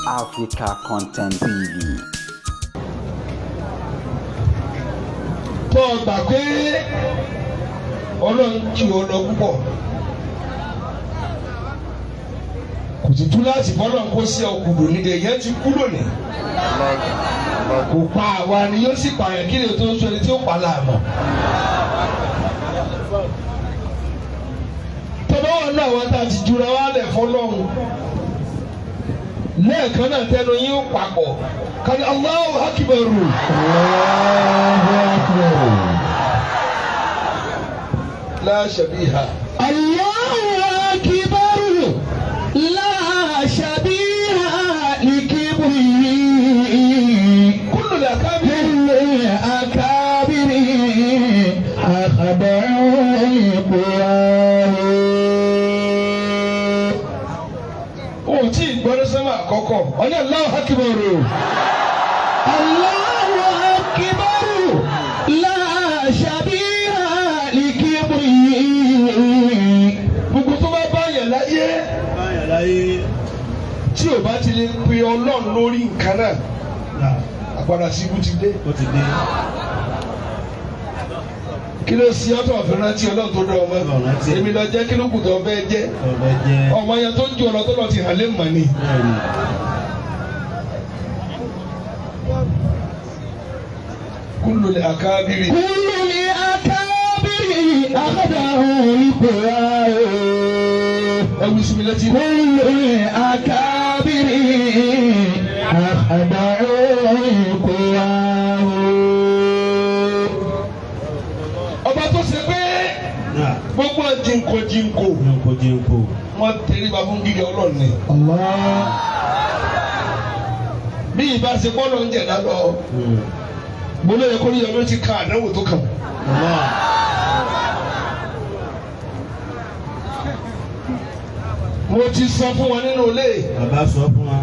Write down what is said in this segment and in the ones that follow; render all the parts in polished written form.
Africa Content TV. Tó o gbà pé Ọlọ́run jù ọ lọ púpọ̀, kò sì tú láti bọ́lọ̀ kó sí ọkùnrin ní èyàn ti kú lónìí. Kò pa àwa ni yóò sì pààyàn kí lè tó ń sọ ẹni tí ó pa láàmú. Tọ́lá wà náà wá tá a ti jura wá lẹ̀ fọlọ́run lẹ́ẹ̀kan náà tẹnu yín ó papọ̀ kàní Allahu Akbaru. Allahu Akbar. La shabiha. Allahu Akbar. La shabiha likibrihi. Kullu al-akabiri. Kullu al-akabiri. Akhda'u liquwahu. O tí gbọ́dọ̀ sọ́mà àkọ́kọ́ ọ̀ní Allahu Akbaru. Allahu Akbar. La shabiha likibrihi. Gbogbo tó bá báyàn láyé tí o bá ti lè pe Ọlọ́run lórí nǹkan náà, àpàdà sí ibú ti dé. Kí ló ṣe ọ́ tó ọ̀fẹ́ rántí Ọlọ́run tó dán ọmọ? Èmi lọ jẹ́ kí ló kù tó fẹ́ jẹ́. Ọmọ yẹn tó ń ju ọ̀rọ̀ tó lọ ti hàn lé mọ̀ ni. Kullu al-akabiri. Kullu al-akabiri akhda'u liquwahu. Ẹ wí sí mi létí. Kullu al-akabiri akhda'u liquwahu. Ọba tó ṣe pé gbogbo jìnkò jìnkò wọ́n tẹríba fún gíga Ọlọ́run ni. Bí ìbá ṣe bọ́ọ̀lù ń jẹ̀dá lọ, mo lóye kó níyàwó ti ka àdánwò tó kàn. Mo ti sọ fún wọn nínú ilé. Bàbá sọ fún wa.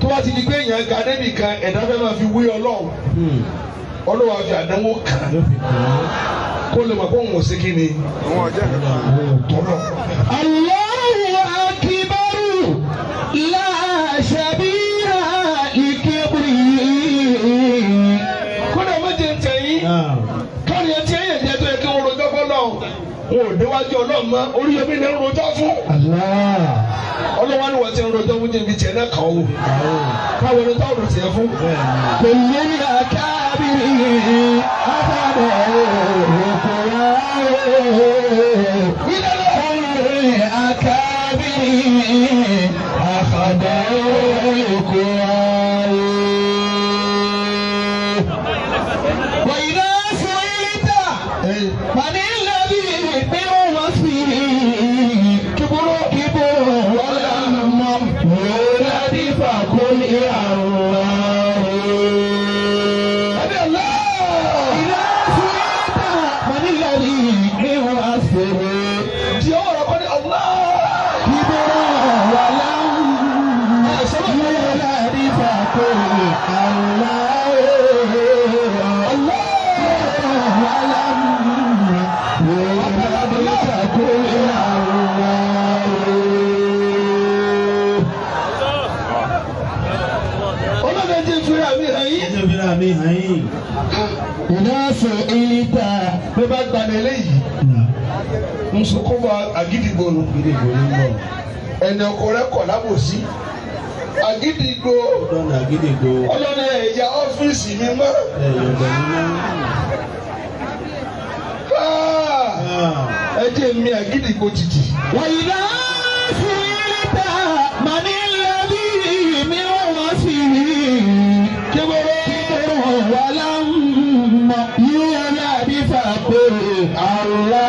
Tó bá ti di pé èèyàn ga débì kan, ẹ̀dá fẹ́ máa fi wé Ọlọ́run. Ọlọ́run á fi àdánwò kàn. Kó lè mọ̀ kó òun ò sí kí ni. Òun ò tọ́lọ̀. Allahu Akbar. La shabiha likibrihi. Kódà méje ń tẹ̀yìn. Káàní ẹtí ẹ̀yẹ̀ jẹ́ tó yẹ kí wọ́n rojọ́ fọ́lọ́. Wọn ò déwájú Ọlọ́run mọ́, Oríyọmí ni ń rojọ́ fún. Ọlọ́wọ́ ni wọ́n ti ń rojọ́ fún jẹ̀bi tiẹ̀ náà kàn ó. Káwọn ẹni táwọn tiẹ̀ fún. Kullu al-akabiri akhda'u liquwahu. Kullu al-akabiri akhda'u liquwahu. Wa idha su'ilta man alladhi min wasfihi kibru wa lam yulad faqul ya Allah. Idha su'ilta man alladhi min wasfihi Di ọwọ́ rẹ̀ kọ́ ní Allah. kibru wa lam yulad faqul Allah. Ọlọ́run ẹ jẹ́ ìtura mi hàn yín. Ẹjọ́ fi ra mi hàn yín. Ìdáṣọ ìta. Bí bá gbalẹ̀ eléyìí, ń sunkún bọ àgídìgbò nù. Gídìgbò ló ń bọ̀. Ẹni ọkọ rẹ̀ kọ̀ lábòsí. Àgídìgbò. Dọ́nà àgídìgbò. Ọlọ́run ẹ̀yà ọ́fíìsì mi mọ́. Ẹ̀yọ̀dọ̀ mi mọ́. Ẹ jẹ́ mi àgídìgbò títì. Wàyídá sílítà màní lẹ́bí mi wọ́n sì rí. Kébọ̀rọ̀. Kébọ̀rọ̀ wà lámà yóò lábí fàkó àlá.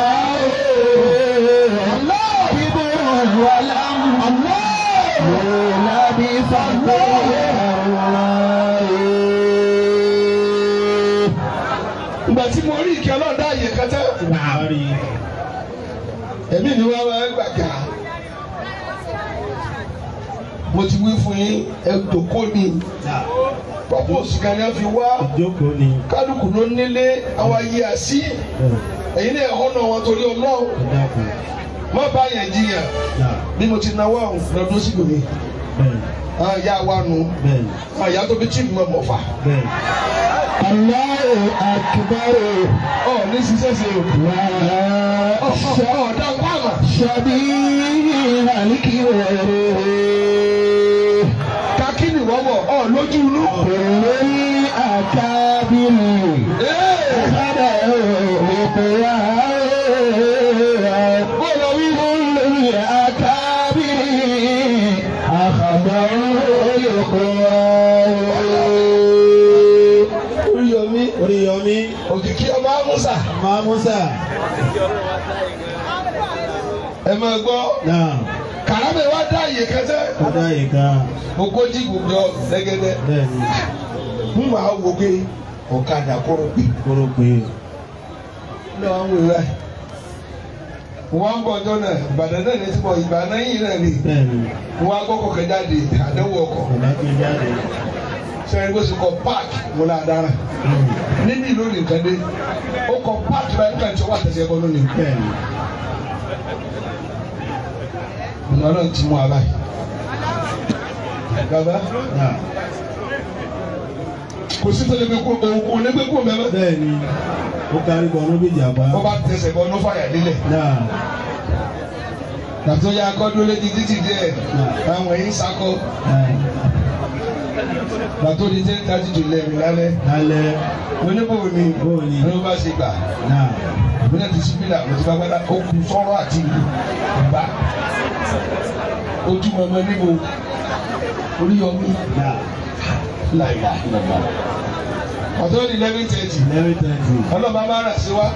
Kébọ̀rọ̀ wà lámà yóò lábí fàkó àlá. Ìgbà tí mo rí ìkẹ́ Ọlọ́run dá àyè kan tán. Ẹ̀mí mi wá máa ń gbàgà. Mo ti wí fún yín, ẹ dòkó ni. Purpose kan ní a fi wá. Ìjókòó ni. Kálukú ló nílé àwọn ayé àsí. Ẹ̀yin náà ẹ̀họ́ náà wọn torí Ọlọ́run. Má bá yẹn jiyàn. Bí mo ti nawọ́ àwọn lọ́dún síbò mi. Ìyá wa nu. Ìyá tó bí chief mọ̀ mọ̀fà. Allahu akbar. Ọ̀ ní ṣiṣẹ́ ṣe o. Ọ̀ dá pàmò. Ṣàbí àlìkí wẹ̀rẹ̀. Kakí ni wọ́n wọ̀ ọ̀ lójú inú. Olórí àkábìrì. Sábà òkè wá. Olórí olórí àkábìrì. Àkàbà òkè wá. Oríyọmí. Oríyọmí. Òkìkí ọmọ Amusa. Ọmọ Amusa. Ẹ máa gbọ́. Kàrámẹ̀ wá dá àyè kẹsẹ́. Ó dá àyè kan. Mo kó jíìpù jọ lẹ́gẹ́dẹ́. Bẹ́ẹ̀ni. Mo máa wo pé ọ̀kadà kóró pé. Kóró pé. Ní wàá wò rẹ̀. Wọ́n ń bọ̀ ọjọ́ náà, Ìbàdàn náà ní ti bọ̀, Ìbàdàn yìí náà ni. Bẹ́ẹ̀ni. Wọ́n á gbọ́kọ̀ kẹ jáde, àdánwò ọkọ̀. Bàbá gbé jáde. Sẹ́yìn bó ṣe kọ páàkì mo náà dára. Níbi ìlú nìkan dé. Ó kọ páàkì báyìí nígbà tí ó wà tẹ̀sẹ̀ bọ́ lónìí. Bẹ́ẹ̀ni. Ọlọ́run ti mú wa báyìí. Bàbá kò sí tó lè gbé kú òun lè gbé kú mẹ́mẹ́. Bẹ́ẹ̀ni, ó kárí bọ̀ ọ́nú bí ìjàmbá. Ó bá tẹsẹ̀ bọ̀ ọ́nú fàyà lílẹ̀. Tàbí tó yá akọ́dún létí títì díẹ̀, àwọn èyí ń sakọ. Tàbí tó di 10:30 to 11 lálẹ́. Lálẹ́. Mo ní bò ní ló bá ṣe gbà. Mo náà ti síbílà, mo ti bá gbádá, ó kú sọ́rọ́ àti ìlú bá. Ojú mọ̀mọ́ níbo Oríyọmí. Láìla. Ọ̀tọ́ ní 11:30. 11:30. Ọlọ́ba máa rà sí wa.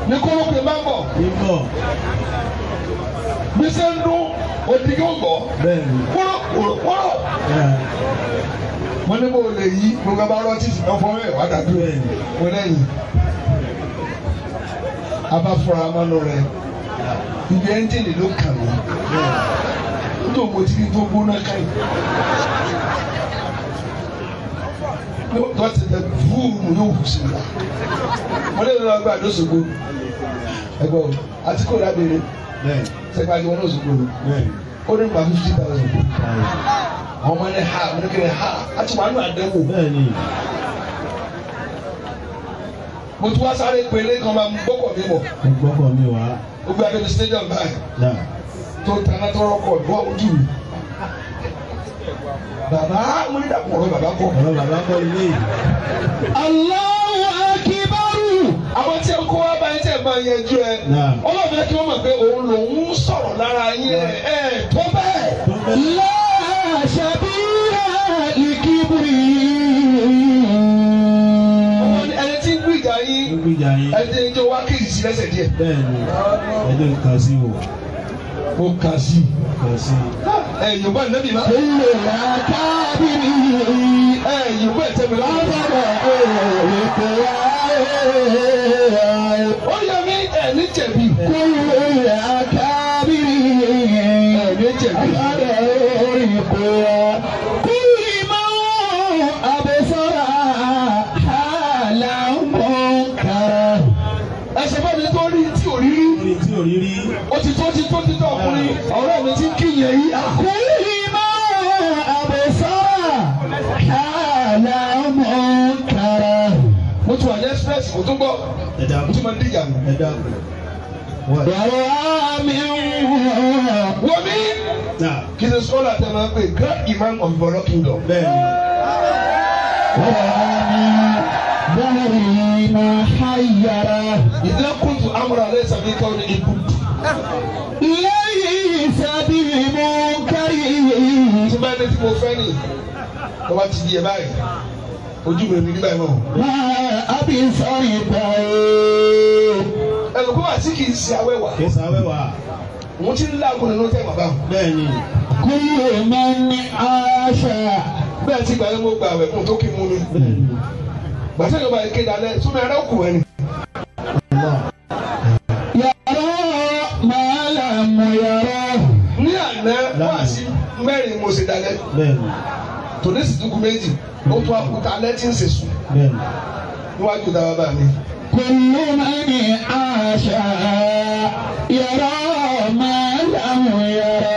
Ní kórópè máa ń bọ̀. Ní bọ̀. Bí ṣe ń dún òdì yóò gbọ́. Bẹ́ẹ̀ni. Kúrò kúrò kúrò. Mo ní bò lè yí gbogbo abá rọtí ọ̀fọ̀ rẹ̀ wá dàbí rẹ̀. Mo lẹ́yìn. A bá fura mọ́nú rẹ̀. Ibi ẹ́ńjìnì ló kàn mí. Nítorí mo ti ní tó gbóná káyìí. Tọ́tí tẹ fúùmù yóò hù sí mi. Wọ́n lè lọ gba àdóṣogbo. Ẹgbọ́n o, àti kò lábẹ́rẹ́. Sẹ́gbà tí wọ́n ní Òṣogbo. Ó ní gba 50,000. Àwọn ọmọ ní ha, mo ní kí ni ha, àti wàá nù àdánwò. Mo tún wá sáré pélé kan máa gbọ́kọ̀ mi bọ̀. Gbọ́kọ̀ mi wá. Ó gbé adé stadium báyìí. Tó taná tó rọ́kọ̀ lọ́wọ́ ojú mi. Bàbá mo ní dàpọ̀ ọ̀rọ̀ bàbá kọ́. Ọ̀rọ̀ bàbá kọ́ ilé yìí. Allahu akibaru. Àwọn tí ẹ kó wá báyìí tí ẹ máa yanjú ẹ. Ọlọ́run fẹ́ kí wọ́n mọ̀ pé òun lòun ń sọ̀rọ̀ lára yín ẹ ẹ tó bẹ́ẹ̀. La shabiha likibri. Ẹni tí ń gbìjà yín ẹni tí ń jẹ́ wá kí ìsì lẹ́sẹ̀ díẹ̀. Bẹ́ẹ̀ni, ẹni ń kà sí wò. Mo kà sí. Ẹ Yorùbá nẹ́bí ma. Ilé àkábìrì. Ẹ Yorùbá ẹ̀tẹ́ mi lọ́wọ́. Ètò Ó yẹ mí ẹ̀ ní jẹ̀bi. Ilé àkábìrì. Ẹ̀ ní jẹ̀bi. Kúlì máa ń abẹ́sọ̀rọ̀ àlà ń kára. Ẹ sọ fún mi tó rí tí ò rí rí. Rí tí ò rí rí. Ó ti tó ti tó ti tó ọkùnrin ọ̀rẹ́ mi ti ń kíyè yìí. Kúlì máa ń abẹ́sọ̀rọ̀ àlà ń kára. Mo ti wà ní express kò tún gbọ́. Mo ti máa ń díjà nù. Ẹ dákun. Yàrá mi ń Wọ́n mi kì í ṣe sọ́lá tẹ́ máa ń pè Grand Imam of Ibolo Kingdom. Bẹ́ẹ̀ni. Yàrá mi bẹ́ẹ̀ni máa háyàrá. Ìdílé kùtù amúra lẹ́sà bí káwọn ní ibùdó. Lẹ́yìn ìsàbí mú kárí. Tí bá ní tí mo fẹ́ nì, tó bá ti di ẹ báyìí, ojú mi ò ní nígbà yìí mọ̀. Máa ábí sọ́rí báyìí. Ẹ̀rù kó wà tí kì í ṣe awẹ́wà. Kì í ṣe awẹ́wà. Mo ti ń láàgùn nínú tẹ́ bàbá. Bẹ́ẹ̀ni. Kúrò máa ń ní àṣà. Bẹ́ẹ̀ ti gbà yín mo gbà wẹ̀ fún tó kí mú mi. Bẹ́ẹ̀ni. Gbàtẹ́ ìjọba yìí kéde alẹ́ súnmọ́ ẹ̀rọ kù ẹni. Yàrá máa là mọ̀ yàrá. Ní àná wá sí mẹ́rin mo ṣe dalẹ̀. Bẹ́ẹ̀ni. Tòní sì tún kù méjì. Ó tún akúta alẹ́ tí ń ṣe sùn. Bẹ́ẹ̀ni. Níwájú ìta bàbá mi. Kúrò máa ní àṣà. Yàrá máa là mọ̀ yàrá.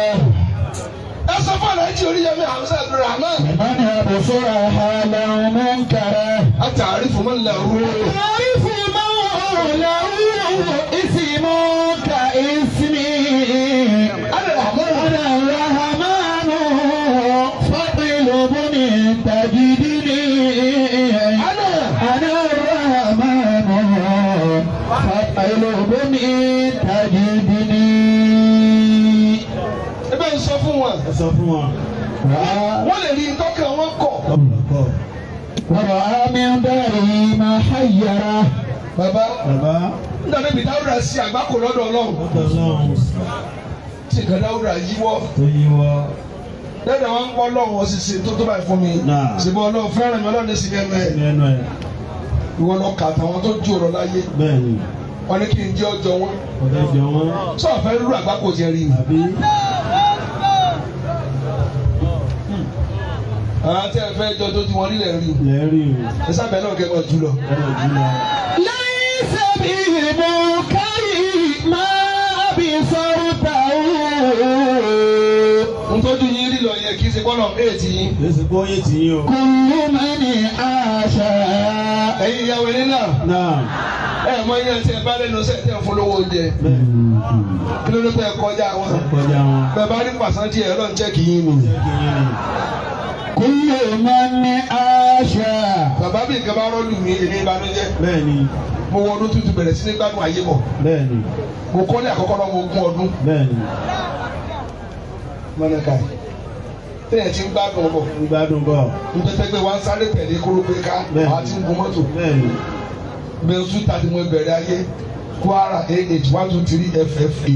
Ẹ sọ fún àlẹ́ Alhaji Oríyọmí Hamzat Abdulrahman. لمن أبصر حالا منكرا. Ata'rifu man lahu. أتعرف من له اسم كاسمي. Ana Rahman. أنا الرحمن فاطلبني تجدني. Ana. أنا الرحمن فاطلبني تجدني. Ẹ bẹ́ẹ̀ ń sọ fún wọn. Ẹ sọ fún wọn. Wọ́n lè rí tọ́kàn wọn kọ̀. Ọ̀pọ̀lọpọ̀. ورأى من داره ما حيره. Bàbá Bàbá nígbà níbi Dáúdà sí àgbákò lọ́dọ̀ Ọlọ́run. lọ́dọ̀ Ọlọ́run Tí nǹkan Dáúdà yíwọ́. tó yíwọ́. Dáúdà wọn ń pọ́ Ọlọ́run wọn sì ṣe tó tó báyìí fún mi. Náà. Ṣèbọ̀ Ọlọ́run fẹ́ràn mi Ọlọ́run ní sí ẹnu ẹ̀. Ní ẹnu ẹ̀. Ìwọ lọ kà àtàwọn tó ju ọ̀rọ̀ láyé. Bẹ́ẹ̀ ni. Wọ́n ní kí n jẹ́ ọjọ́ wọn. Ọ̀dọ́ jọ wọ́n. Sọ̀rọ̀ fẹ́ rú àgbákò tiẹ̀ rí i. Àbí Àwọn tí ẹ fẹ́ jọ tó ti wọn nílẹ̀ rí i. lẹ́rìí o. Ẹ sábẹ́ náà kẹ́kọ̀ọ́ jù lọ. Ẹ̀rọ jù lọ. ليس بمنكر ما أبصرته. Ntọ́jú yín rí lọ yẹ kí n ṣe kọ́nà éètì yín. Lẹ́sìn kó yé tì yín o. كل من عاش. Ẹ̀yin ìyàwó ẹni náà Náà. ẹ mọ iye tí ẹ bá lẹ́nu sẹ́ tẹ̀ ń fọlọ́wọ́ oúnjẹ. Bẹ́ẹ̀ Kí ló dé tẹ́ ẹ kọjá wọn? kọjá wọn. Bẹ́ẹ̀ bá rí pàṣán díẹ̀ Ọlọ́run jẹ́ kí yín nù. Jẹ́ kí yín ni. كل من عاش. Bàbá bí nǹkan bá rọ́ọ̀lù mi èmi ìbànújẹ́. Bẹ́ẹ̀ ni. Mo wọ ọdún tuntun bẹ̀rẹ̀ sí ní gbádùn ayé bọ̀. Bẹ́ẹ̀ ni. Mo kọ́lé àkọ́kọ́ lọ́mọ ogún ọdún. Bẹ́ẹ̀ ni. Mọ́nàkà yìí. Téèyàn ti ń gbádùn bọ̀. Ń gbádùn bọ̀. Ń tẹ́tẹ́ pé wọ́n ń sáré tẹ̀lé kórópé ká. Bẹ́ẹ̀ ni. Àwọn ti ń gun mọ́tò. Bẹ́ẹ̀ ni. Bẹ́ẹ̀ tàbí mo bẹ̀rẹ̀ ayé. Kwara AH 123 FFA.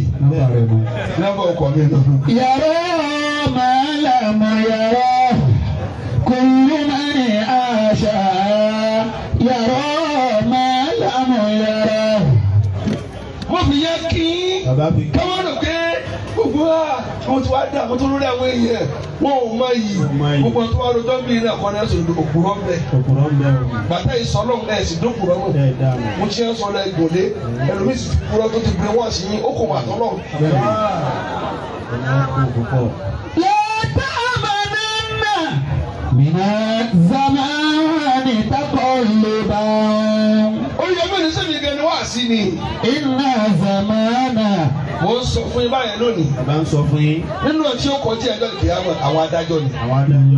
Nọ́mbà ọkọ̀ mi nù. يرى ما لم يره كل من عاش. يرى ما لم يره. Mo fi yẹ kí Bàbá fi káwọn rò pé gbogbo wa wọn ti wá dá àwọn tó lórí àwọn èèyàn wọn ò mọ iyì gbogbo tó wá lójọ́ bíi náà kọ́ ní ẹ̀sùn òkúrọ̀ ń bẹ̀. Òkúrọ̀ ń bẹ o. Bàtà ìsọlọ́hún ẹ̀ sì dókùrọ̀ mọ̀. Ẹ dáhùn. Mo ti ń sọ lọ ẹgbòlé ẹlòmíì sì ti kúrọ̀ tó ti gbé wọ́n sí yín ó kò wà tọ́lọ̀. Bẹ́ẹ̀ ni. Ẹ̀yà kú púpọ̀. لا تأمنن من الزمان تقلبا. Oríyọmí ní sẹ́mi gan ni wá sí ni. إن زمان. Mo ń sọ fún yín báyẹn lónìí. Bàbá ń sọ fún yín. Nínú ẹ̀ tí ó kọjá ẹjọ́ ìkìyàmọ̀ àwọn adájọ́ ni. Àwọn adájọ́ ni.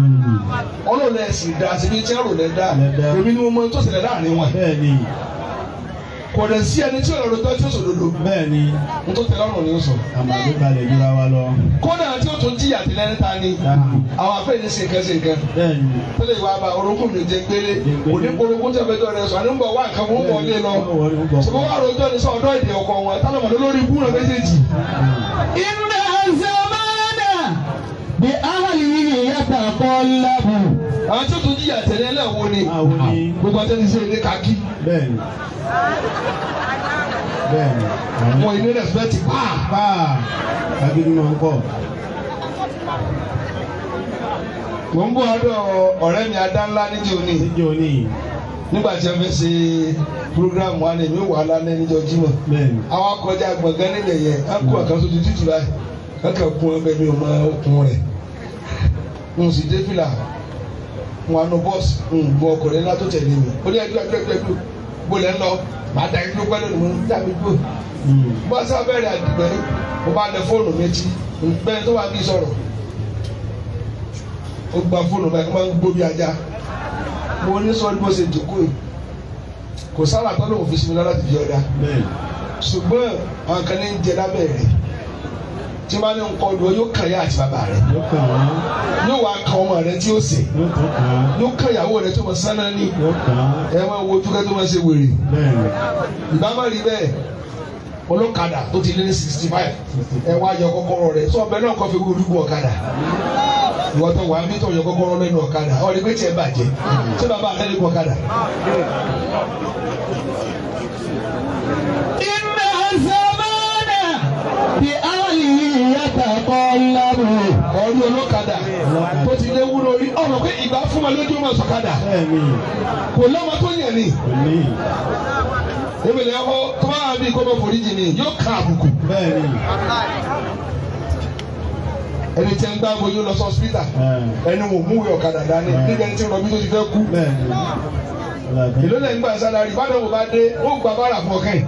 Ọlọ́run ẹ̀ sì dá síbi tí ẹ̀rù lẹ̀ dá. Lẹ̀ dá. Èmi ni mo mọ ohun tó ṣẹlẹ̀ láàrin wọn. Bẹ́ẹ̀ ni. Kò dẹ̀ sí ẹni tí ọ̀rọ̀ tó tí ó sòdodo. Bẹ́ẹ̀ ni. N tó tẹ́ lọ́rùn ni ó sọ. Àmàlú balẹ̀ jura wa lọ. Kódà tí ó tún jìyà tí lẹ́ni ta ni. Dáhùn. Àwọn afẹ́ ní ṣe nǹkan ṣe nǹkan. Bẹ́ẹ̀ ni. Tẹ́lẹ̀ ìwà àbá orogún mi jẹ gbélé. Kò ní orogún tí a fẹ́ jọ rẹ sọ. Àní ń bọ̀ wá nǹkan fún bọ̀ lé lọ. Ṣùgbọ́n wà rojọ́ ni sọ ọ̀dọ́ èdè ọkọ wọn. Tálọ̀mọ̀ lórí ibú rẹ méjèèjì. إن الزمان بأهله يتقلب. Àwọn tí ó tún jìyà tẹ̀lé ẹlẹ́wọ̀n ni. Àwọn ni. Gbogbo àti ẹni ṣe ilé kakí. Bẹ́ẹ̀ ni. Bẹ́ẹ̀ ni. Wọn ilé rẹ̀spẹ̀tì pàà. Páà. Agídí máa ń pọ̀. Mo ń bọ̀ ọ̀dọ̀ ọ̀rẹ́ mi Adánlá níjẹ́ òní. Níjọ́ ní. Nígbà tí a fẹ́ ṣe program wa ni èmi wà lálẹ́ níjọ́ Jímọ̀. Bẹ́ẹ̀ ni. Àwọn akọjá gbọ̀ngàn nílẹ̀ yẹn, á kó àkànṣe ojú títì báyìí. Kàkà kún ẹgbẹ́ mi ò mọ okun rẹ̀. N sì dé fìlà. Mo àna bọ́ọ̀sì ń gbọ́ ọkùnrin ńlá tó tẹ̀lé mi. Ó ní ẹdú ẹdú ẹdú ẹdú. Bó lẹ́ ń lọ, màá da ẹdú pẹ́ lónìí, mo ń dá mi dúró. Bọ́ọ̀sì abẹ́rẹ́ àdìgbẹ́, mo bá lẹ fóònù mi tí bẹ́ẹ̀ tó wà bí sọ̀rọ̀. Ó gba fóònù báyìí, ó máa ń gbó bí ajá. Mo ní sọ bó ṣe jòkó yìí. Kò sára tọ́ lóun fi sinmi lára ti fi ọ̀dà. Bẹ́ẹ̀ ni. Ṣùgbọ́n àwọn kan ní ń jẹ lábẹ́ rẹ̀. Tí wọ́n bá ní nǹkan ọdún yóò kàn yá àti bàbá rẹ̀. Yóò kàn wọ́n. Yóò wá kan ọmọ rẹ̀ tí ó sè. Yóò tún kàn án. Yóò kàn ìyàwó rẹ̀ tí ó mọ sánná ní. Yóò kàn án. Ẹ máa wo ojú kẹ́ tó máa ṣe wèrè. Bẹ́ẹ̀ ni. Ìbá má rí bẹ́ẹ̀. Olókadà tó ti lé ní 65. Ẹ wá yọ kọ́kọ́rọ́ rẹ̀. Sọ ọbẹ̀ náà kọ́ fi wúlú ọ̀kadà. Ìwọ tó wà bí tó yọ kọ́kọ́rọ́ lẹ́nu ọ̀kadà. Ọ̀ ní pé tiẹ̀ bàjẹ́. Ṣé bàbá rẹ̀ lè gun ọ̀kadà? إن الزمان بأهله يتقلب. Ọ̀rí olókadà tó ti lé wúlò orí. Ọ̀rọ̀ pé ìgbà fún wa lójú ọmọ sọ̀kadà. Bẹ́ẹ̀ ni. Kò lọ́mọ tó yàn ni. Kò ní. Èmi lè kọ́ tó bá wà bí kò mọ foríjì ni yóò ka àbùkù. Bẹ́ẹ̀ ni. Ẹni tí ń gbá bojú lọ sí hospital. Ẹni wò múwèé ọ̀kadà dání. Níbi ẹni tí ń rọbí tó ti fẹ́ kú. Èló lẹ́yìn gbà sálárì bá dánwò bá dé ó gba bára fún ọkàn yìí.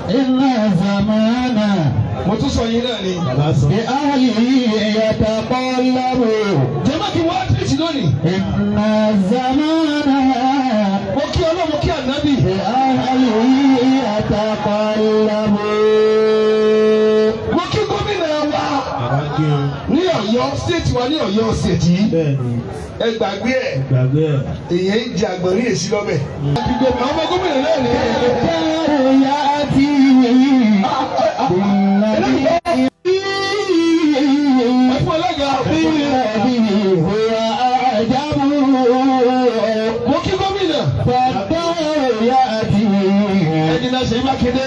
Inna zamana. Mo tún sọ yín náà ni. Bi ahlihi yataqallabu. Jẹ́mọ́ kí wọ́n á tìrìtì lónìí. Inna zamana. Mo kí Ọlọ́run mo kí ànábì. Bi ahlihi yataqallabu. Mo kí gómìnà wa ní Ọ̀yọ́ stéètì wa ní Ọ̀yọ́ stéètì yìí. Ẹ gbàgbé ẹ. Èyàn ń jẹ àgbọ̀nrín èsì lọ́bẹ̀. Àwọn ọmọ gómìnà náà ni. Ẹ fún ọlọ́gà. Mo kí gómìnà. Ẹ̀jìnà Ṣèyí Mákindé.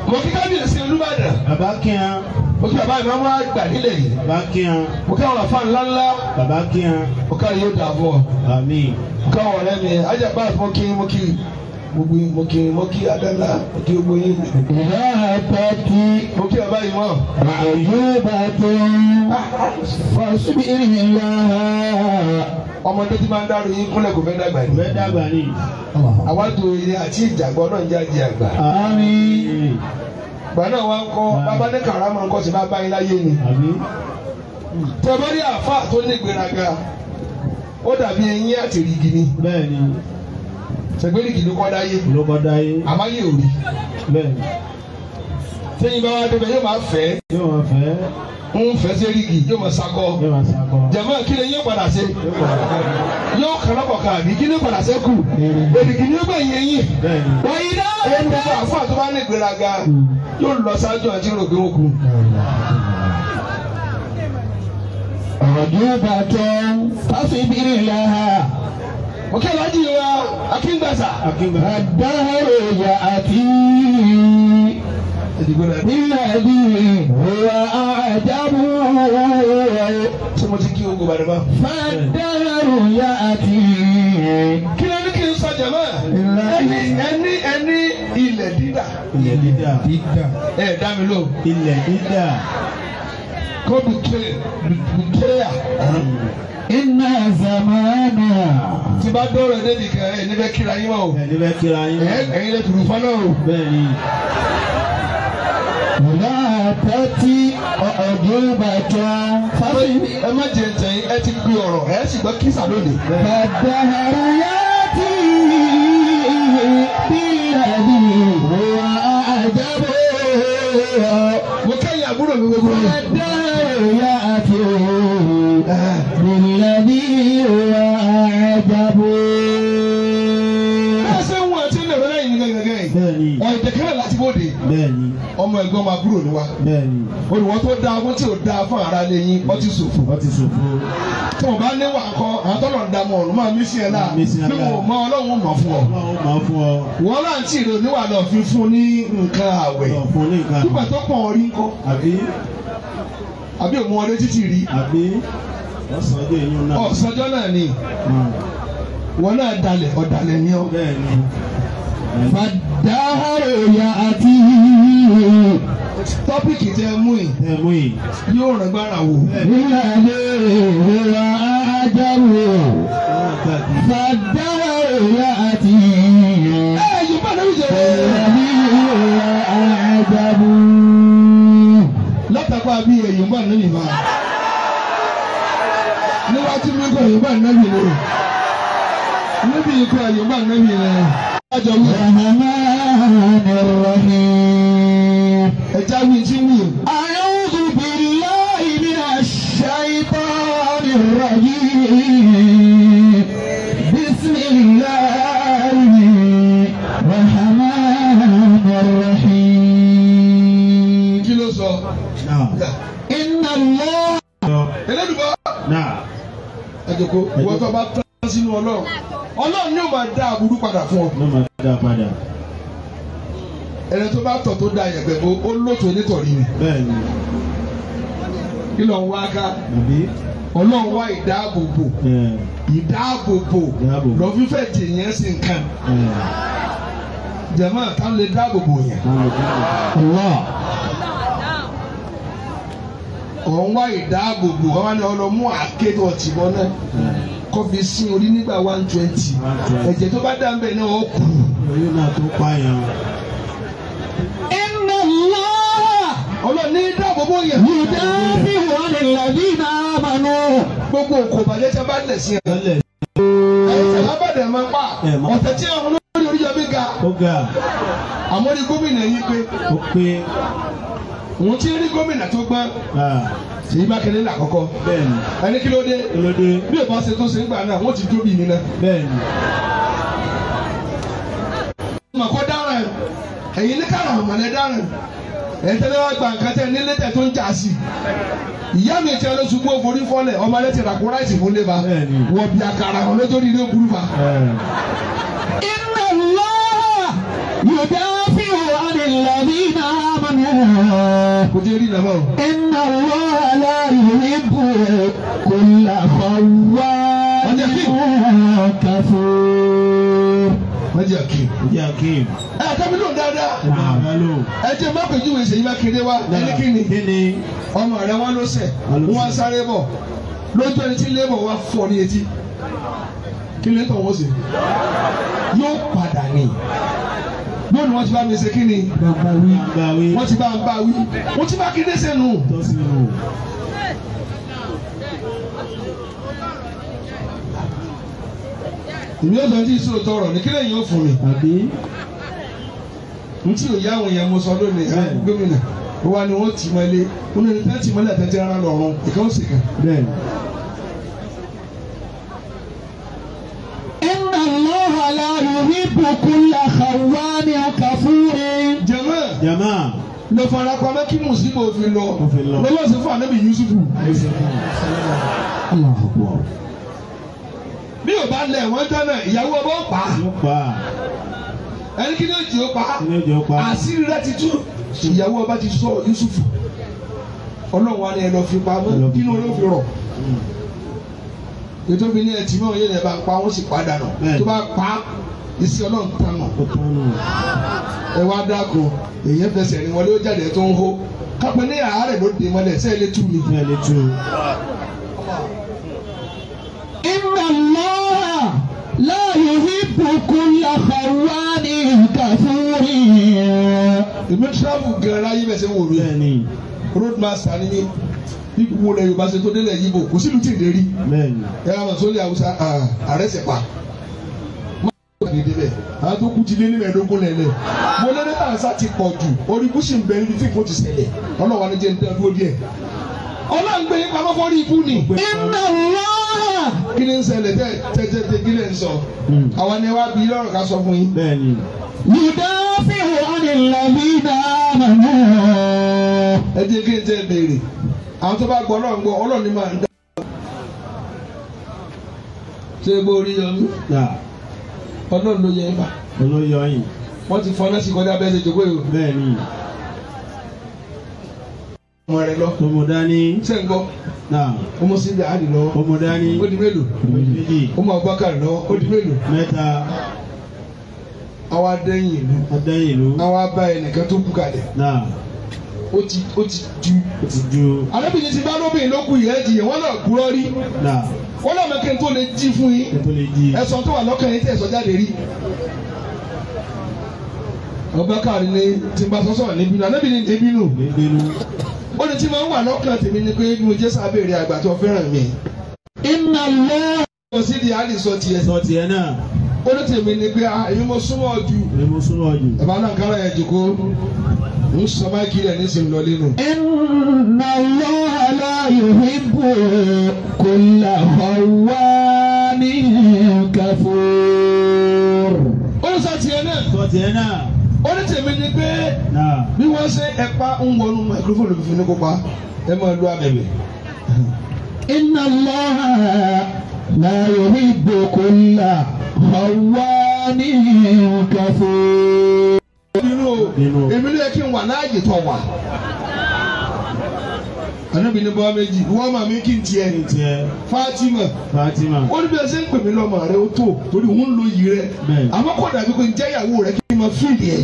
Mo kí kábíyèsí Olúbàdàn. Bàbá kíá. Mo kí bàbá ìmáàmù àgbà nílẹ̀ yìí. Bàbá kíá. Mo kí àwọn àfa ńlá ńlá. Bàbá kíá. Mo ká yóò dà fún ọ. Àmín. Mo ká àwọn ọ̀rẹ́ mi ajá bá mo kí mo kí gbogbo yín mo kí mo kí adala mo kí gbogbo yín. Ìyá àtàtì. Mo kí bàbá yìí mọ̀. Àyùbá tó fọ́sibírì ńlá. Ọmọdé tí máa ń dárò yín kúnlẹ̀ kò fẹ́ dàgbà ni. Kò fẹ́ dàgbà ni. Àwa tó ilé àti ìjàgbọ́ náà ń jáde àgbà. Àmín. Gbà náà wá ń kọ́ bàbá ní kàrámà ń kọ́ sí bàbá yín láyé ni. Tẹ̀bá rí àáfàá tó ní ìgbéraga ó dàbí eyín àti èrìgì ni. Bẹ́ẹ̀ni. Sẹ̀gbẹ́rìgì ló kọ́ dáyé. Ló kọ́ dáyé. Àmáyé ò rí. Bẹ́ẹ̀ni. Tẹ́yìn bá wá débẹ̀ yóò máa fẹ́. Yóò máa fẹ́. Ń fẹ́ sí èrìgì yóò máa sakọ. Yóò máa sakọ. Jẹ̀mọ́ kí ni yóò padà ṣe? Yóò kàn lọ́kọ̀ kan àbí kí ni padà ṣe kù? Èrìgì ni ó gbẹ̀yìn eyín. Bẹ́ẹ̀ni. Wàyí náà. Ẹni tó àfáà tó bá ní ìgbéraga yóò lọ ṣáájú àti rògbé òkú. Àyùbá tó fọ́sibírì ńlá. Mo kí Alhaji wa Akíngbàsà. Àdáhùrò yà àti bílẹ̀dì wà àjàbù. Ṣé mo ti kí ogun bàdàn bá? Fàdáhùrò yà àti. Kí ló ní kí n sọ jẹ̀mọ́? Ẹni ẹni ẹni ilẹ̀ dídà. Ilẹ̀ dídà. Ẹ dá mi lóhùn. Ilẹ̀ dídà. Kó bìkẹ́yà. Inna zamana. Tí bá dọ́rọ̀ ẹ̀ débi kan ẹ̀ níbẹ̀ kíra yín mọ́ o. Ẹ̀ níbẹ̀ kíra yín mọ́. Ẹ̀yin lè tùrù fọ́nà o. Bẹ́ẹ̀ni. Látàtí ọ̀dùnbàtà fásitì. Ẹ má jẹ ntẹ̀yìn ẹ ti gbé ọ̀rọ̀ ẹ sì gbọ́ kísà lónìí. Fàdáhàrú yá tí bílẹ̀dì wà àjàbọ̀. Mo kẹ́yìn àbúrò mi gbogbo yìí. Fàdáhàrú yá tí bílẹ̀dì wà àjàbọ̀. Bẹ́ẹ̀ ṣe ń wọ̀n tí ń lè rẹ́ lẹ́yìn gẹ́gẹ́ yìí. Bẹ́ẹ̀ni. Ọ̀jẹ̀kẹ́rẹ́ láti bóde. Bẹ́ẹ̀ni. Ọmọ ẹ̀gbọ́n máa kúrò ní wa. Bẹ́ẹ̀ni. Olùwọ́ tó dáa fún tí ò dáa fún ara lè yín ọtí ṣòfò. Ọtí ṣòfò. Tí mo bá ní wà kọ́ àwọn tọ́lọ̀ ń dààmú ọ̀run máa mí sí ẹ náà. Mí sí ẹ Bí láà. mo mọ Ọlọ́run mọ̀ fún ọ. Ọlọ́run mọ̀ fún ọ. Wọ́n láǹtí rẹ̀ oníwà lọ fi fún ní nǹkan àwẹ̀. Lọ fún ní nǹkan. Nígbà tó pọ̀ orí ńkọ́. Àbí. Àbí òun wọlé títì rí. Àbí. Ọ̀sánjọ́ èyí náà. Ọ̀sánjọ́ náà ni. Wọ́n náà dalẹ̀ ọ̀dàlẹ̀ ni ọ́. Bẹ́ẹ̀ni. Fàdáhàrò yà àti. Tọ́pìkì tẹ mú yìí. Tẹ mú yìí. Yóò ràn gbára wò. Ìlànà ìwà àjàwò. Fàdáhàrò yà àti. Ẹ yóò bá lórí jẹ. Ìlànà ìwà àjàwò. Látàkọ́ àbí èyí ń bá nínú ìbá. Níwájú mi kọ́ èyí ń bá nínú ìbá. Níbi ikọ̀ èyí ń bá nínú ìbá. Rahman Rahim. Ẹja mi ti wù. A'udhu billahi minash shaitanir rajim. Bismillahir Rahmanir Rahim. Kí ló sọ? Inna Allah. Ẹlẹ́dùnmọ́. Náà. Ẹ jòkó, ìwọ tó bá tán sínú Ọlọ́run. Ọlọ́run yóò máa dá aburú padà fún ọ. Yóò máa dá padà. Ẹni tó bá tọ̀ tó da yẹ̀pẹ̀ bó ó lóto nítorí ni. Bẹ́ẹ̀ni. Kí ló ń wá ká? Àbí. Ọlọ́run wá ìdáàbòbò. Ìdáàbòbò. Lọ fífẹ́ tèèyàn sí nǹkan. Jẹ̀mọ́ táwọn lè dáàbò bò yẹn. Allah. Òun wá ìdáàbòbò wọn wá ní ọlọmú àkéde ọtìbọ náà kó fi sin orí nígbà 120 ẹ̀jẹ̀ tó bá dá ń bẹ̀ náà ó kù. Orí náà tó pààyàn. Inna Allah. Ọlọ́run ní dáàbòbò yẹn. Yudafi'u 'anil ladhina amanu. Gbogbo òkò bàjẹ́ tí a bá lẹ̀ sí ẹ̀. Lọ́lẹ̀. Ẹ̀sẹ̀ lábàdàn máa ń pa ọ̀tẹ̀ tí àwọn olórí Oríyọmí ga. Ó ga. Àmọ́ ní gómìnà yìí pé. Ó pé. Òun ti rí gómìnà tó gbọ́n. Ṣèyí Mákindé lákọ́kọ́. Bẹ́ẹ̀ni. Ẹni kí ló dé? Kí ló dé? Bí o bá ṣe tó ṣe ń gbà náà, wọ́n ti jóbi mi náà. Bẹ́ẹ̀ni. Ọmọ kọ́ dára ẹ̀, ẹ̀yin ní kàrà ọ̀mọ̀lẹ́ dára ẹ̀. Ẹ̀yin tẹ́lẹ̀ wá gba nǹkan tẹ́ nílé tẹ̀ tó ń jà sí. Ìyá mi ti lọ ṣubú orí fọ́lẹ̀, ọmọ rẹ̀ ti ràkú ráìsì fún lébà. Wọ̀ bí àkàrà wọn lójórí ilé burú fa. Inna Allah yudafi'u 'anil ladhina amanu. Kò jẹ́ rí nàmọ́ o. Inna Allah la yuhibbu kulla khawwanin kafur. Wọ́n jẹ́ Akeem. Jẹ́ Akeem. Ẹ tẹ́mi lóun dáadáa. Ẹ jẹ́ má pèjúwe Ṣèyí Mákindé wá. Ẹni kí ni? Kí ni? Ọmọ rẹ wọn ló ṣẹ̀. Wọ́n sáré bọ̀. Lójú ẹni tí lébọ̀ wá fọ́ ní etí. Kí ló ń tọ̀ wọ́n sí? Yóò padà ní. Lónìí wọ́n ti bá mi ṣe kí ni? Wọ́n ti bá ń bá wí. Wọ́n ti Mákindé sẹ́nu. Èmi yóò sọ ní ìṣòro tọrọ ní kílẹ̀ yìí ó fún mi. N tí ò yá àwọn èèyàn mo sọ lónìí gómìnà ó wá ní wọ́n tì mọ́lé wọ́n ní tẹ́ tì mọ́lé àtẹ́tẹ́ ara lọ́rùn ìkan ó sì kàn. Inna Allaha la yuhibbu kulla khawwanin kafurin. Jàmáà. Jàmáà. Lọ fara pamọ́ kí mùsíbò fi lọ lọ́wọ́ sí fún ànábì Yusufu. Allahu Akbar. Bí o bá lẹ̀ wọ́n jọ náà ìyàwó ọba ó pa. Ẹni kí ni ó jì ó pa? Àṣírí rẹ ti tú. Ìyàwó ọba ti sọ Yusufu. Ọlọ́run wa ni ẹ lọ fi pamọ́ kí ni olóò fi rọ̀. Ètò mi ní ẹtì mọ́ òye lẹ̀ bá pa wọ́n sì padà nù. Tó bá pa iṣẹ́ Ọlọ́run tán nù. Ẹ wá dákun èyí fẹsẹ̀ rìn wọlé ó jáde tó ń hó. Kápẹ́ ní àárẹ̀ ló dé mọ́lẹ̀ sẹ́ẹ̀ lè tú mi. Inna Allah la yuhibbu kulla khawwanin kafurin. Èmi travel gan láyé bẹ́ẹ̀ sẹ́ wò mí. Roadmaster ni mí. Bí gbogbo ilẹ̀ Yorùbá ṣe tó délẹ̀ yíbo kò sílùú tí ì dé rí. Ẹ wá sọ ní Haúsá ààrẹ ṣẹ̀ pa. Má a dé bẹ́ẹ̀. Àwọn tó kú ti lé ní mẹ́ẹ̀ẹ́dógún lẹ́lẹ̀. Mo lé ní tàǹsà ti pọ̀ jù. Orí gúúsù ń bẹ níbi tí nǹkan ti ṣẹlẹ̀. Ọlọ́wà ni jẹ́ ń dá dúró díẹ̀. Ọlọ́run gbé yín pamọ́ fọ́rí ikú ni. Inna Allah. Kí ni ń ṣẹlẹ̀ tẹ́ tẹ́ kí lè ń sọ? Àwọn ni wá bí lọ́rọ̀ ká sọ fún yín. Yudafi'u 'anil ladhina amanu. Ẹ jẹ́ kí n tẹ́ béèrè. Àwọn tó bá gbọ́ Ọlọ́run gbọ́ Ọlọ́run ni máa ń dá. Ṣé gbọ́ Oríyọmí? Ọlọ́run ló yẹ ẹ bá. Wọ́n ti fọná sí kọjá bẹ́ẹ̀ ṣe jòkó yìí o. Bẹ́ẹ̀ni. Ọmọ rẹ lọ. Ọmọ dání. Ṣé ń gbọ́? Ọmọ síbi àdì lọ. Ọmọ dání. Ó di mélòó? Méjì. Ọmọ Abubakar lọ. Ó di mélòó? Mẹ́ta. Àwa dẹ́yìn ìlú. Adẹ́yìn ìlú. Àwa bá ẹnìkan tó kú kalẹ̀. Ó ti ju. Ó ti ju. Arábìnrin ti bá lóbìnrin ló kú ìyẹn jìyàn wọ́n náà kúrọ́ rí. Wọ́n náà mẹ́kẹ́ tó lè jí fún yín. Ẹ̀sọ́ tó wà lọ́kàn yín tí ẹ̀sọ́ jáde rí. Abubakar ni tí n bá sọ́sọ́ ní bínú. Arábìnrin ti bínú. Ó ní tí máa ń wà lọ́kàn tèmi ni pé bí mo jẹ́ sábẹ́rẹ́ àgbà tó fẹ́ràn mi. Inna Allah. Ó sì di àlè sọ tiẹ̀. Sọ tiẹ̀ náà. Ó ní tèmi ni pé èmi mo súnmọ́ jù. Èmi mo súnmọ́ jù. Bàbá náà kára yẹn jòkó. Ń sọ máìkì rẹ̀ ní sìn lọ lẹ́nu. Inna Allaha la yuhibbu kulla khawwanin kafur. Ó ní sọ tiẹ̀ náà. Sọ tiẹ̀ náà. Ó ní tèmi ni pé bí wọ́n ṣe ẹ̀pá ń wọnú máikrófóònù fífi ní kópa ẹ máa lu abẹ̀bẹ̀. Inna Allaha la yuhibbu kulla khawwanin kafur. Èmi ló yẹ kí n wà láàyè tó wà. Ànábì ní bọ́ méjì wọ́n máa mi kí n tiẹ̀ Fatima ó ní bí ẹ ṣe ń pè mí lọ́mọ rẹ ó tó torí òun ń lo iyì rẹ àmọ́ kò dàbí pé ń jẹ́ ìyàwó rẹ kí n máa fíìlì ẹ̀.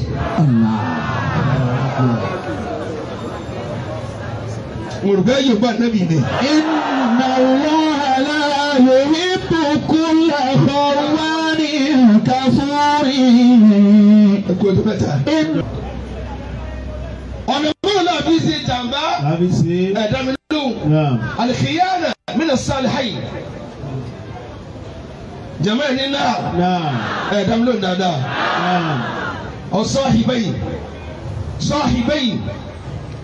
Mo rò bẹ́ẹ̀ yóò bá Ànábì ni. Inna Allaha la yuhibbu kulla khawwanin kafurin. Ẹ kú ọjọ́ mẹ́ta. Ọ̀nà mélòó la fi ṣe jàmbá? Ẹ̀dá mi lóhùn. Al-khiyana min as-salihin. Jàmbá ẹ̀ ní náà. Ẹ̀dá mi lóhùn dáadáa. As-sahibayn. Sahibayn.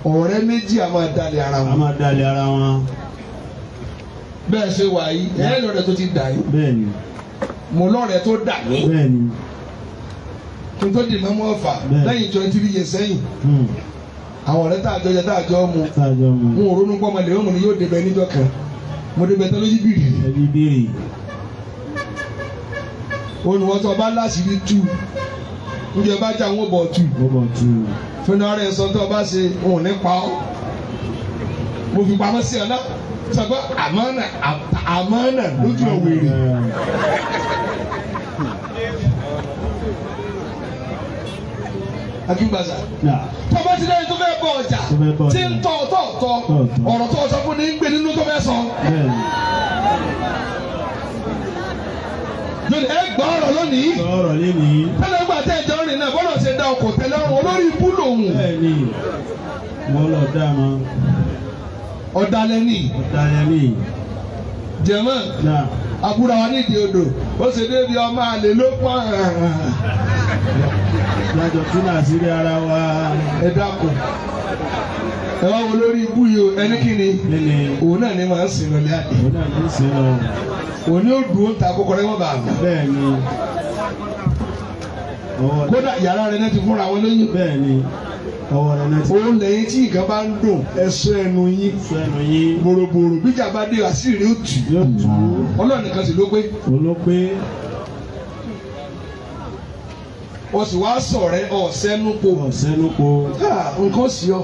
Ọ̀rẹ́ méjì a máa dalẹ̀ ara wọn. A máa dalẹ̀ ara wọn. Bẹ́ẹ̀ ṣe wà yìí, ẹ̀ lọ́rẹ̀ tó ti dà yìí. Bẹ́ẹ̀ni. Mo lọ́rẹ̀ tó dà mí. Bẹ́ẹ̀ni. Kí n tó di mọ́mọ́ ọ̀fà lẹ́yìn 23 years sẹ́yìn. Àwọn ọ̀rẹ́ tá a jọ jẹ tá a jọ mu. N ò ronú pọ́ ọmọlẹ̀ òun ni yóò débẹ̀ níjọ́ kan. Mo débẹ̀ tán lójú bìrì. Ẹbí bìrì. Olùwọ́sọ bá láṣìírí tú. Njẹ́ bá já wọn bọ̀ tú. Wọ́n bọ̀ tú. Fúnra rẹ̀ sọ tó o bá ṣe òun ní pa ọ́. Mo fi pamọ́ sí ọ náà. Sọ pé àmánà àmánà lójú ọ̀wèrè. Akíngbàsá. Tọ́ba ti lẹ́yìn tó fẹ́ bọ̀ ọjà tí ń tọ̀ tọ̀ tọ̀ ọ̀rọ̀ tó sọ fún ni ń gbé nínú tó fẹ́ sọ. Lónìí ẹ gbọ́ ọ̀rọ̀ lónìí. Tẹ́lẹ̀ ń gbà tẹ́ ẹjọ́ rìn náà bọ́lọ̀ ṣe da ọkọ̀ tẹ́lẹ̀ ọ̀run olórí ibú lòun. Bẹ́ẹ̀ni, wọ́n lọ dá ma. Ọ̀dàlẹ̀ ni. Ọ̀dàlẹ̀ ni. Jẹ̀mọ́, àbúrò wa nídìí odò, ó ṣe débi ọmọ àlè ló pọ̀. Lájọ tún àṣírí ara wa. Ẹ dákun. Ẹ wá wo lórí ibú yìí o, ẹni kí ni? Òun náà ni màá sìn lọlé àdé. Òun náà ní sìn lọ. Òun yóò dùn ó ta kókó rẹ wọ́n bá a mọ̀. Bẹ́ẹ̀ni. Kódà yàrá rẹ náà ti fúnra wọn lóyún. Bẹ́ẹ̀ni. Ọwọ́ rẹ náà ti. Òun lẹ́yìn tí nǹkan bá ń dùn ẹ̀sọ́ ẹnu yín. Ẹ̀sọ́ ẹnu yín. Bòròbòrò bíjà bá dé àṣírí ó tù. Yóò tù. Ọlọ́run nìkan sì ló pé. Òun ló pé. O sì wá sọ̀rẹ́ ọ̀sẹ́nupo. Ọ̀sẹ́nupo. Nǹkan sì ọ.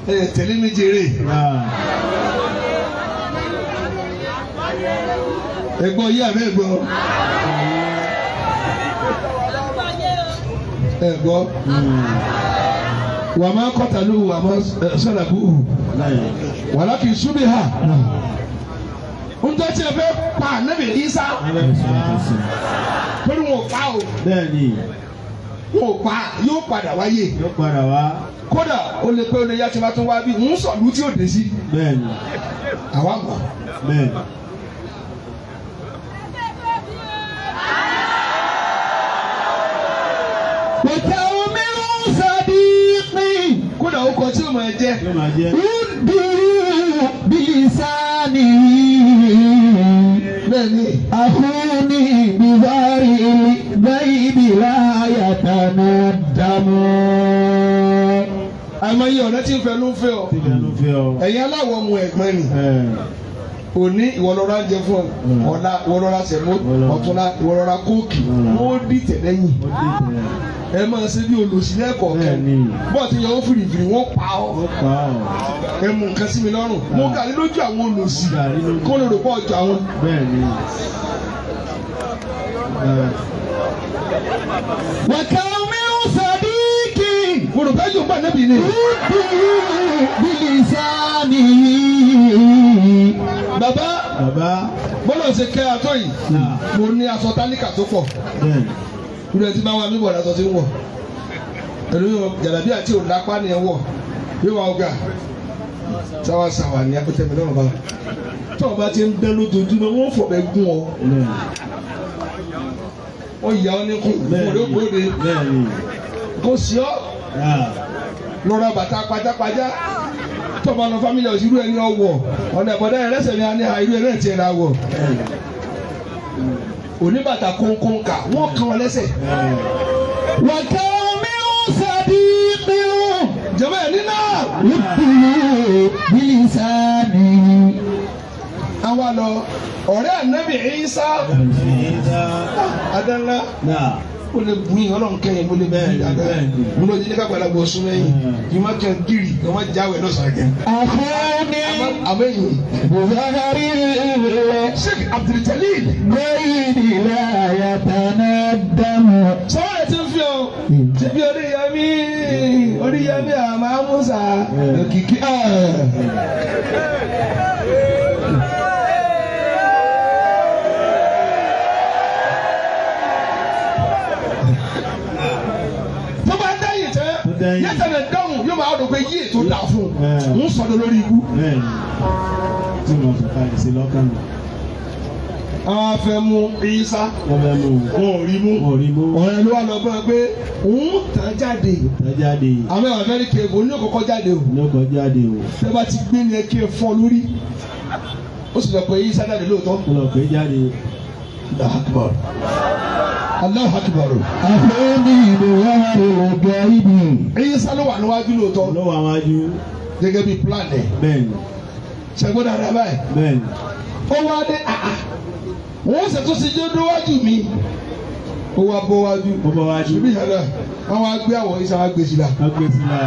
Ẹ tẹ̀lé mi jèrè. Ẹ̀gbọ́n yí àbẹ́ ẹ̀gbọ́n. Ẹ̀gbọ́n. Wà máa kọ́ta lóhu wà máa sọ̀rọ̀ búhù. Wàlá kì í súnmi hà. Njẹ́ tí ẹ fẹ́ pa Ànábì Ìsá. Torí wọn ò pa o. Bẹ́ẹ̀ni. Wọn ò pa yóò padà wáyé. Yóò padà wá. Kódà ó lè pé ó lè yá tí wọ́n tún wá bí ń sọ̀lú tí ó dé sí. Bẹ́ẹ̀ni. Àwa mọ̀. Bẹ́ẹ̀ni. Wọ́tá omi ń sadiqi. Kódà ó kọ tí ó máa jẹ́. Yóò máa jẹ́. Uduru bilisani. Bẹ́ẹ̀ni. Akhuni biwari gaibi la yatanadamu. Àìmọye ọ̀rẹ́ tí ń fẹnu fẹ́ ọ. Tí fẹnu fẹ́ ọ. Ẹ̀yin aláwọ̀ mu ẹ̀gbọ́n ni. Òní ìwọ lọ ra jẹ fún ọ, ọ̀la ìwọ lọ ra sẹ̀mó, ọ̀túnla ìwọ lọ ra kóòkì, wọ́n dìtẹ̀ lẹ́yìn. Ẹ máa ṣe bí olùsí lẹ́kọ̀ọ̀kan. Bọ́ọ̀ ti yọ ó fìrìfìrì wọ́n pa ọ́. Ẹ mú nǹkan sí mi lọ́rùn. Mo gàrí lójú àwọn olùsí kó lè rò pọ̀ ọjọ́ àwọn. Wàkà omi ń sadiqi. Mo rò bẹ́ẹ̀ yóò gbà níbi ni. Uduru bilisani. Bàbá Bàbá. bọ́lá ṣe kẹ́ atọ́ yìí. Mo ní aṣọ tálíkà tó pọ̀. Irú ẹ ti bá wa mí bọ̀ lásọ tí ń wọ̀. Ẹ̀rú yóò jàdàbí àti òlápá ni ẹ wọ̀. Yóò wá ọgà. Sáwà sáwà ni akótẹ́mi náà bá. Tó o bá ti ń dán lójoojúmọ́, wọ́n fọ̀bẹ gún ọ. Wọ́n yà ọ́ ní kún fún òde ògbóde. Kò sí ọ́. Lọ́ra bàtà pajápajá. Tó o bá lọ fámílì ọ̀sìn irú ẹni ọwọ́. Ọ̀nà ìbọ̀dá ẹlẹ́sẹ̀ mi á ní irú ẹ̀ náà tiẹ̀ la wọ̀. Oníbàtà kónkónkà wọ́n kàn ọ́ lẹ́sẹ̀. Wàkà omi ń sadiqi. Jọ̀bẹ́ ẹ̀ nínú. Uduru bilisani. Àwa lọ ọ̀rẹ́ Ànábì Ìsá. Adánlá. Ó lè bùn yín Ọlọ́run kẹ́yìn mo lè bùn yín dáadáa. Mo lọ jí ní kápẹ́lá gbọ́ sún mẹ́yìn. Kì í má kẹ́ gírì kí wọ́n jáwé lọ́sàn-án kẹ́. أخوني Àmẹ́yìn. بظهر Sheikh Abdul Jalil. الغيب لا يتندم Sọ́wọ́n rẹ̀ ti ń fi ọ́. Ti bí Oríyọmí Oríyọmí àmà Musa òkìkí. Tó bá dáyìn tẹ́, yẹ́tẹ̀lẹ̀ dáhùn yóò máa rò pé yí ètò dà fún un. Ń sọ̀dọ̀ lórí ikú. Bẹ́ẹ̀ni. Tí mo sọ kalẹ̀ sí lọ́kàn mi. Àwọn afẹ́ mú Ìsá. Wọ́n fẹ́ mú un. Wọn ò rí mú. Wọ́n ò rí mú. Ọ̀rẹ́ ló wà lọ bá pé òun tàn jáde. Tán jáde. Àwọn Amẹ́ríkà èbó ní òkòkò jáde o. Ní ọkọ̀ jáde o. Tẹ́ bá ti gbé ní ẹ kí ẹ fọ́ lórí. Ó sì lọ pé Ìsá jáde lóòótọ́. Ó lọ pé jáde. Allahu Akbar. Allahu Akbar. أخوني بظهر الغيب Ìsá ló wà níwájú lóòótọ́. Ló wà wájú. Gẹ́gẹ́ bí plan ẹ̀. Bẹ́ẹ̀ni. Ṣẹ́gbọ́n dáadáa báyìí. Bẹ́ẹ̀ni. Ó wá dé àà. Wọ́n ṣètò sí jẹ́ déwájú mi. Ó wá bọ́ wájú. Ó bọ́ wájú. Ṣèbí ìṣẹ̀lẹ̀ wọ́n wá gbé àwọ̀ Ìsá wá gbé sí la. Wọ́n gbé sí la.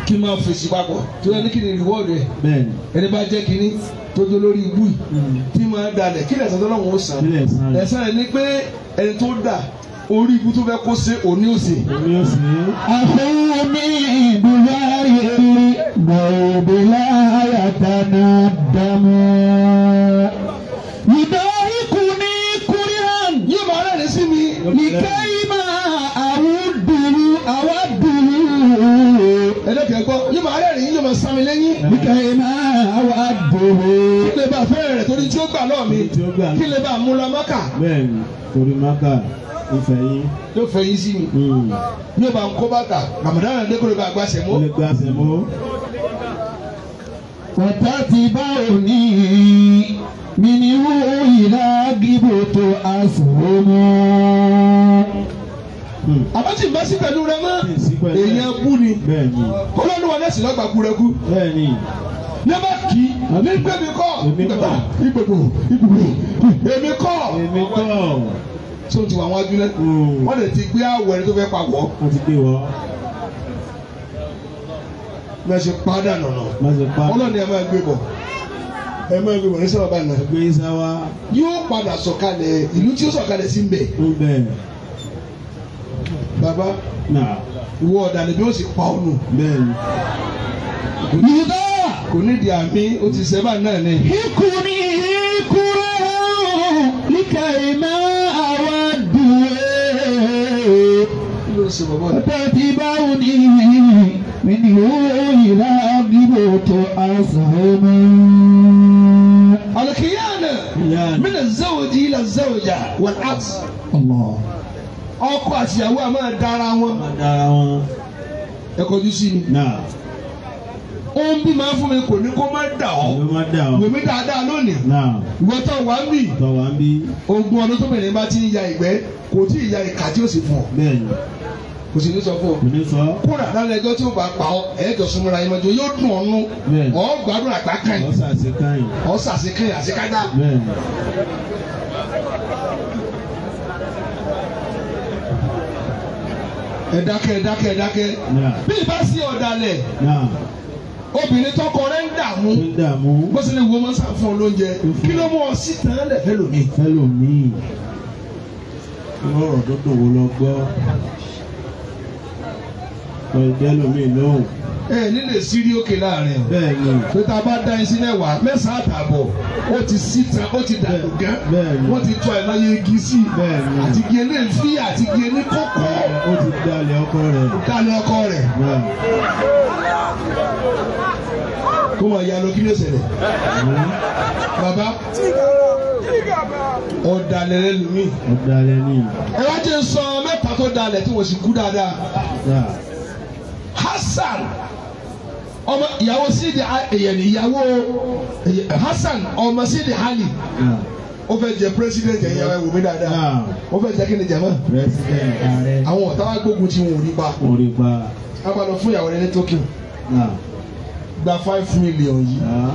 Kí n máa fèsì papọ̀ tó yẹ ní kí ni reward rẹ̀. Bẹ́ẹ̀ni. Ẹni bá jẹ́ kínní tó tó lórí ibú yìí tí máa dalẹ̀ kí lẹ̀sán tó lọ́wọ́ ó san. Kílẹ̀ san rẹ̀. Ẹ̀san rẹ̀ ni pé ẹni tó dà orí ibú tó fẹ́ kó ṣe òní òsè. Omi ó sì é. أخوني بظهر الغيب لا يتندم يضايقني كرها Yóò máa rẹ́rìn sí mi. لكي ما أوده أوده Ẹlẹ́kẹ̀ẹ́ gbọ́ yóò máa rẹ́rìn yóò máa sami lẹ́yìn. لكي ما أوده Kí lè bá fẹ́rẹ̀ rẹ̀ torí tí ó gbà lọ́ọ̀ mi. Tí ó gbà. Kí lè bá mú lọ Mọ́kà. Bẹ́ẹ̀ni. Torí Maka ìfẹ́ yín. Yóò fẹ́ yín sí mi. Yóò bá ń kó bàtà. Ramadan dé kó lè bá gbà sẹ̀mó. Ó lè gba sẹ̀mó. وتتبعني منه إلى جبت أسهم Àmọ́ tí n bá sí pẹ̀lú rẹ mọ́. Sí pẹ̀lú ẹ̀. Èèyàn bú ni. Bẹ́ẹ̀ni. Olóòlùwà náà sì lọ́gbà kúrẹ́kú. Bẹ́ẹ̀ni. Ní bá kì í ní pé mi kọ́. Èmi kọ́. Ìgbègbò ìgbègbò èmi kọ́. Èmi kọ́. Tó ti wà wọ́n ajú náà. Wọ́n lè ti gbé àwọ̀ ẹni tó fẹ́ pa wọ́. Wọ́n ti gbé wọ́. Bí wọ́n ṣe padà nọ̀nà. Wọ́n ti pa. Ọlọ́ni ẹ máa gbé bọ̀. Ẹ máa gbé bọ̀ ní sábà bá nà. Gbé Ìsá wá. Yóò padà sọ̀kalẹ̀ ìlú tí ó sọ̀kalẹ̀ sí ń bẹ̀. Ń bẹ̀. Bàbá Nà. ìwọ ọ̀dàlẹ̀ bí ó sì pa ọ́ nù. Bẹ́ẹ̀ni. إذا Kò nídìí àmì ó ti sẹ́bà náà ni. حكني كرها لكي ما أوده Kí ló ń ṣe bàbá ọ̀dà? وتتبعني منه إلى جبت أسهم Al-khiyana Ìyá min az-zawji ila az-zawja wal-aks. الله Ọkọ àtìyàwó a máa dára wọn. Máa dára wọn. Ẹ kọjú sí mi. Nà. Ó ń bí máa fún mi kò ní kó má dà ọ́. Ló má dà ọ́. Wèmí dáadáa lónìí. Nà. Ìwọ tó wà ń bì. Tọ̀ wá ń bí. Ogún ọdún tóbìnrin bá ti ń ya ìgbẹ́ kò tí ì ya ìka tí ó sì fún ọ. Bẹ́ẹ̀ni. Kò sì ní sọ fún ọ. Kò ní sọ. Kódà lálẹ́ ẹjọ́ tí ó bá pa ọ ẹ̀ẹ́dọ̀ súnmọ́ra yín mọ́jú yóò dùn ọ́ nú. Bẹ́ẹ̀ni. Ọ̀ gbádùn àgbá kan Ọ̀ sàṣekáyìn. ọ̀ sàṣekẹ́yìn àṣekájá. Bẹ́ẹ̀ni. Ẹ dákẹ́ ẹ dákẹ́ ẹ dákẹ́. Nà. Bí ìbá sí ọ̀dàlẹ̀ Nà. obìnrin tọkọ rẹ̀ ń dààmú Ó ń dààmú. bó ṣe lè wo máa ń sàn fún ọ lóúnjẹ kí ló mú ọ sí tán lẹ̀fẹ́ lómi. Fẹ́lòmíì. Lọ́rọ̀ dúdùn wo lọ gbọ́. Ọ̀dẹ́ lómi lóhùn. Ẹ nílé sírí òkè láàrin o. Bẹ́ẹ̀ni. Pé tá a bá dá iṣẹ́ mẹ́wàá mẹ́sàn-án àtààbọ̀ ó ti sí tán ó ti dàgbò gán Bẹ́ẹ̀ni. wọ́n ti tọ́ ẹ̀ láyé igi sí i Bẹ́ẹ̀ni. àti igi eléèfín àti igi elékọ́kọ́ Ó ti dalẹ̀ ọkọ rẹ̀. dálé ọkọ rẹ̀ Náà. kó máa ya lọ kí ló ṣẹlẹ̀ bàbá ọ̀dàlẹ̀ rẹ lùmí. Ọ̀dàlẹ̀ ni. Ẹ wá jẹ́ n sọ mẹ́ta tó dalẹ̀ tí wọ́n sì kú dáadáa. Náà. Hasan ọmọ ìyàwó Sidi ẹ̀yẹ̀ni ìyàwó Hasan ọmọ Sidi Ali Náà. ó fẹ́ jẹ president ẹ̀yẹ ẹ̀ wò mí dáadáa Náà. ó fẹ́ jẹ kí ni jama President ààrẹ. àwọn ọ̀tá wa gbógun tí wọn ò rí pa Orí pa. a bá lọ fún ìyàwó rẹ ní Tokyo Náà. gba 5 million yìí Náà.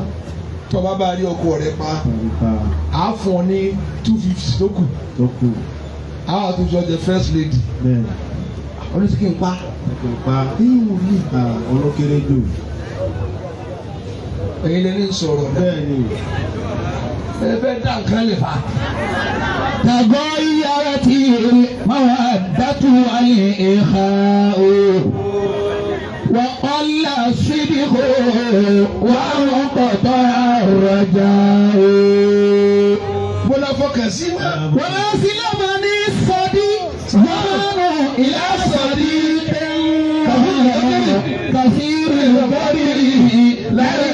Tọ́ba bá rí ọkọ rẹ pa, á fún ọ ní 250 tó kù. Àwọn àtúnṣe ọjọ́ first lady. Oníṣẹ́ kí n pa. Ìwò ní. Olókéré jù. Ẹ̀yin lè ní sọ̀rọ̀ náà. Bẹ́ẹ̀ni. Ẹ fẹ́ dá nǹkan lè fa. Tàgọ́ yàrá tí mawaddatu al-ikha'u wa qalla sidqu wa inqata'a ar-raja'u. Mo lọ fọkàn sí wa. Wala silamani sadi wàhánà ìlà sadi kàfíìrì bọ́dì láyé